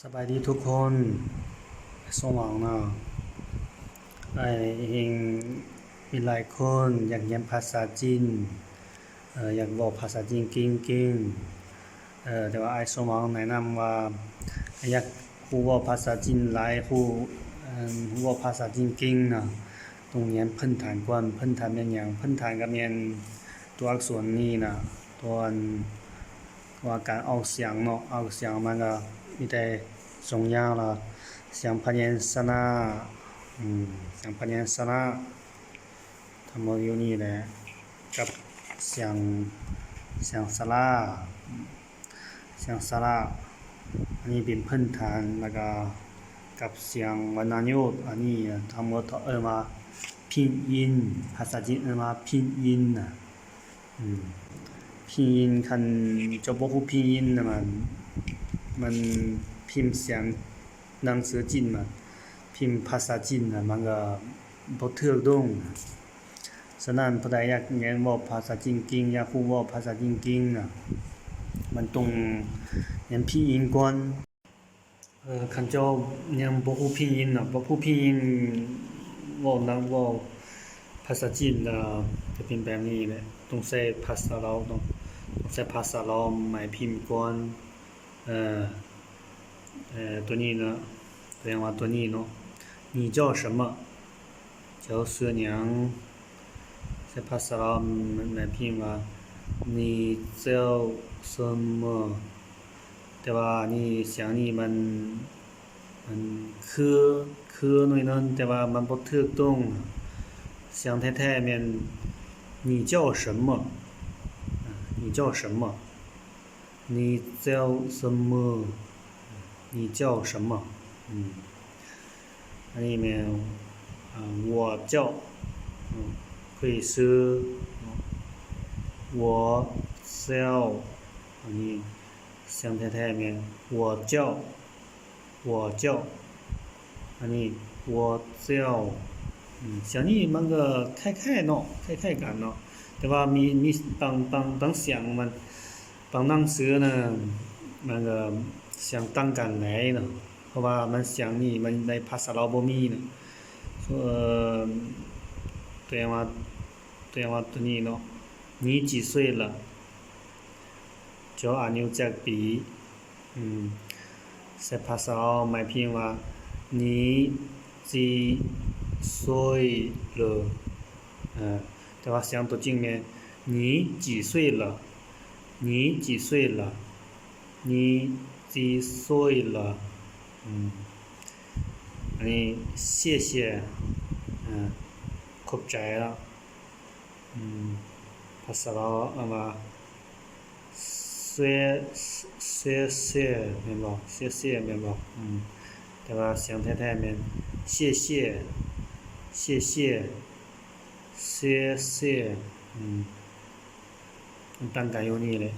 ສະບາຍດີທຸກຄົນ, ສອງຫວັງເນາະ. ອ້າຍເອງມີຫຼາຍຄົນຢາກຮຽນພາສາຈີນ, ເອີ ຢາກເວົ້າພາສາຈີນເກັ່ງໆ, ເອີ ແຕ່ວ່າອ້າຍສົມຫວັງແນະນຳວ່າ ຢາກຮູ້ເວົ້າພາສາຈີນຫຼາຍ, ຮູ້ ເອີ ຮູ້ເວົ້າພາສາຈີນເກັ່ງນະ, ຕ້ອງຮຽນພື້ນຖານກ່ອນ. ພື້ນຖານແມ່ນຫຍັງ? ພື້ນຖານກໍແມ່ນຕົວອັກສອນນີ້ນະ, ຕົວ ວ່າການອອກສຽງເນາະ, ອອກສຽງມັນກໍມີແຕ່ສອງຢ່າງລະ, ສຽງພະຍັນຊະນະ, ອືມ ສຽງພະຍັນຊະນະ ທັງໝົດຢູ່ນີ້ແຫຼະ, ກັບສຽງ ສຽງສະຫຼະ, ສຽງສະຫຼະ, ອັນນີ້ເປັນພື້ນຖານ, ແລ້ວກໍກັບສຽງວັນນະຍຸດ, ອັນນີ້ທັງໝົດເອີ້ນວ່າພິນອິນ, ພາສາຈີນເອີ້ນວ່າພິນອິນນະ. ອືມ ພິນອິນ, ຄັນເຈົ້າບໍ່ຮູ້ພິນອິນນະ ມັນ ມັນພິມສຽງໜັງສືຈີນນະ, ພິມພາສາຈີນນະ ມັນກໍບໍ່ຖືກດົງ. ສະນັ້ນ ຜູ້ໃດຢາກຮຽນເວົ້າພາສາຈີນເກັ່ງ, ຢາກຮູ້ເວົ້າພາສາຈີນເກັ່ງນະ, ມັນຕ້ອງຮຽນພິນອິນກ່ອນ. ເອີ ຄັນເຈົ້າຍັງບໍ່ຮູ້ພິນອິນເນາະ, ບໍ່ຮູ້ພິນອິນ ເວົ້ານຳ ເວົ້າພາສາຈີນລະຈະເປັນແບບນີ້ແຫຼະ, ຕ້ອງໃຊ້ພາສາລາວເນາະ, ຕ້ອງໃຊ້ພາສາລາວໝາຍພິມກ່ອນ. ເອີ ເອີ ຕົວນີ້ເນາະ, ຕົວຢ່າງວ່າຕົວນີ້ເນາະ, 你叫什么? ເຈົ້າຊື່ຫຍັງ? ໃຊ້ພາສາລາວແມ່ນພິມວ່າ 你叫什么? ແຕ່ວ່ານີ້ ສຽງນີ້ມັນ ມັນຄື ຄືໜ້ອຍໜຶ່ງ, ແຕ່ວ່າມັນບໍ່ຖືກຕ້ອງ. ສຽງແທ້ໆແມ່ນ 你叫什么? 你叫什么? 你叫什么? 你叫什么? ອືມ ອັນນີ້ແມ່ນ ອ່າ 我叫 ອືມ 可以ซื้อ 我叫 ອັນນີ້ສຽງແທ້ໆແມ່ນ 我叫 我叫 ອັນນີ້ 我叫 ອືມ ສຽງນີ້ມັນກໍຄ້າຍໆເນາະ ຄ້າຍໆກັນເນາະ ແຕ່ວ່າມີ ມີບາງ ບາງ ບາງສຽງມັນ ບາງໜັງສືນະ ມັນກໍສຽງຕ່າງກັນໄດ໋ເນາະ ເພາະວ່າມັນສຽງນີ້ມັນໃນພາສາລາວບໍ່ມີນະ ເອີ ຕົວຢ່າງວ່າ ຕົວຢ່າງວ່າຕົວນີ້ເນາະ 你几岁了? ເຈົ້າອາຍຸຈັກປີ? ອືມ ໃຊ້ພາສາລາວໝາຍພິມວ່າ 你几岁了? ເອີ ແຕ່ວ່າສຽງຕົວຈິງແມ່ນ 你几岁了? 你几岁了? 你几岁了? ອືມ ອັນນີ້ 谢谢 ອ່າ ຂອບໃຈລະ ອືມ ພາສາລາວເອີ້ນວ່າ 谢 谢谢 ແມ່ນບໍ່? 谢谢 ແມ່ນບໍ່? ອືມ ແຕ່ວ່າສຽງແທ້ໆແມ່ນ 谢谢 谢谢 谢谢 ອືມ ມັນຕ່າງກັນຢູ່ນີ້ແຫຼະ